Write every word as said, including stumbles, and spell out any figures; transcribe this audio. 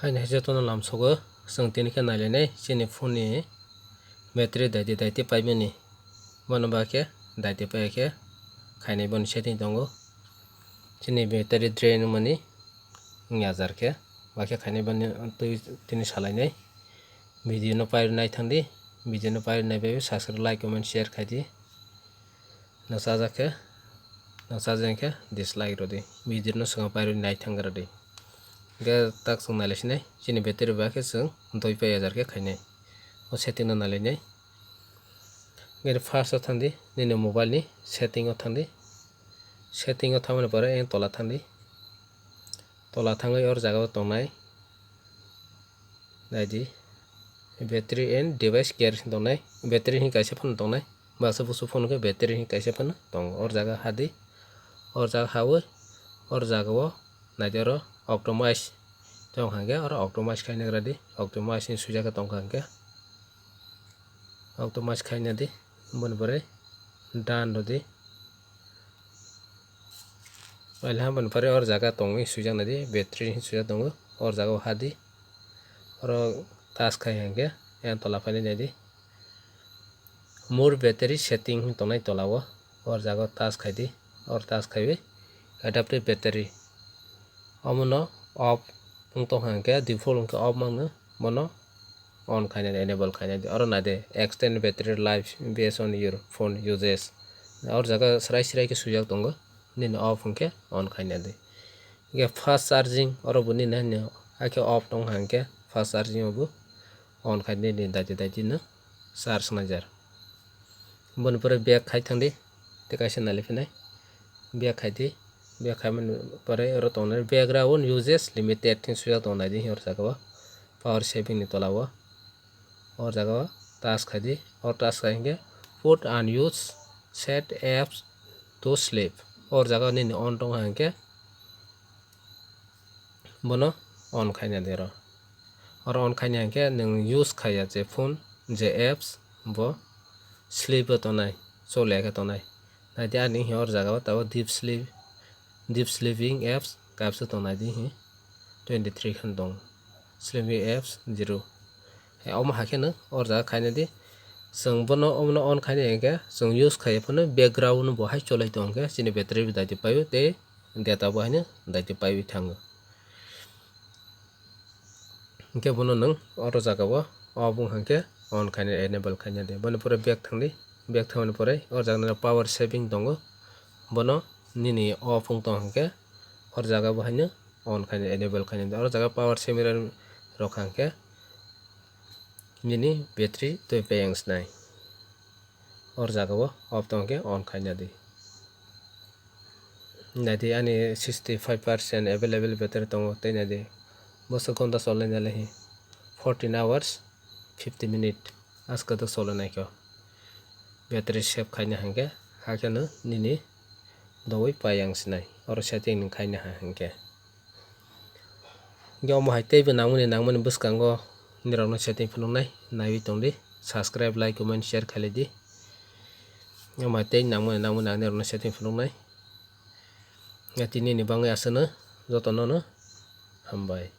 Haino hai jotono lamsogo, chwng tini khe nailainai chini phone ni battery daiti daiti paimani. Bono ba khe daiti paiya khe khainai boni setting tongo. Chini battery drain wngmani wngya jar khe, ba khe khainai boni twi tini salainai. Video no pairwi naithangdi, video no pairwi naibai subscribe, like, comment, share khaidi. Nwchajak khe, nwchajak khe dislike rwdi. Video no swkang pairwi naithang rwdi. Hwnkhe tak chwng nailaisinai, chini battery ba khe chwng dui pai hajar khe khainai. O setting no nailainai. Hwnkhe first o thangdi, nini mobile ni setting o thangdi. Setting o thangmani pore ayang tola thangdi. Tola thangwi or jaga o tongnai. Naidi, battery and device care hinwi tongnai, battery hinwi kaisa phano tongnai, baksa busu phone khe battery hinwi kaisa phano tongo. Or jaga hadi, or jaga hawi, or jaga o naidi oro optimize tong kha hwnkhe oro optimize khaina rwdi, optimize hinwi swijak khe tong kha hwnkhe optimize khaina di, boni pore done rwdi. Paila boni pore or jaga tongwi swijak naidi, battery hinwi swijak tongo, or jaga o hadi. Oro touch khai hwnkhe, yang tola phainai naidi. More battery setting hinwi tongnai tola o, or jaga o touch khaidi, or touch khaiwi adaptive battery. Omono off wng tongkha hwnkhe, default hwnkhe off mangno, bono on khainai, enable khainai di. Oro naidi, extend battery life based on your phone uses. Or jaga srai srai khe swijak tongo, nini off hwnkhe on khainai di. Hwnkhe fast charging, oro bo nini haino hakhe off tongkha hwnkhe fast charging o bo on khainai di, daiti daiti no charge naijar. Boni pore back khai thangdi, tei kaisa nali phinai. Back khai di, back khai mani pore oro tongnai background uses limited hinwi swijak tongnai di, or jaga o power saving ni tola o. Or jaga o touch khai di, or touch khai hwnkhe put unused set apps to sleep. Or jaga o nini on tong kha hwnkhe bono on khaina di oro. Oro on khaina hwnkhe nwng use khaiya je phone, je apps, bo sleep o tongnai, choliya khe tongnai. Naidi ani hwnwi or jaga o tabuk deep sleep, deep sleeping apps kaisa tongnai di hwnwi twenty three khan tong. Sleeping apps zero. He omo hai kheno or jaga khaina di. Chwng bono omono on khaina hwnkhe chwng use khaiya phano background bo hai cholai tong khe chini battery bo daiti paio tei data bo haino daiti paiwi thango. Hwnkhe bono nwng oro jaga o off wng kha hwnkhe on khaina, enable khaina di. Boni pore back thangdi, back thangmani pore o jaga nini power saving tongo, bono nini off wng tong hwnkhe o jaga bo haino on khaina, enable khaina di. Oro jaga power saving rok kha hwnkhe nini battery twi payang sinai. Or jaga o off tong khe on khaina di. Naidi ani sixty five percent available battery tongo tei naidi. Bwswk ghonta cholnai nai le hi? Fourteen hours fifty minute askha do cholnai kho. Battery save khaina hwnkhe hakheno nini dowi payang sinai. Oro setting ni khaina ha hwnkhe. Hwnkhe omo hai teibo nangmani, nangmani bwskango nirokno setting phunuknai, naiwi tongdi, subscribe, like, comment, share khailai di. Omo hai tei nangmani, nangmani ang nirokno setting phunuknai. Hwnkhe tini ni bagwi aswkno jotono no hambai.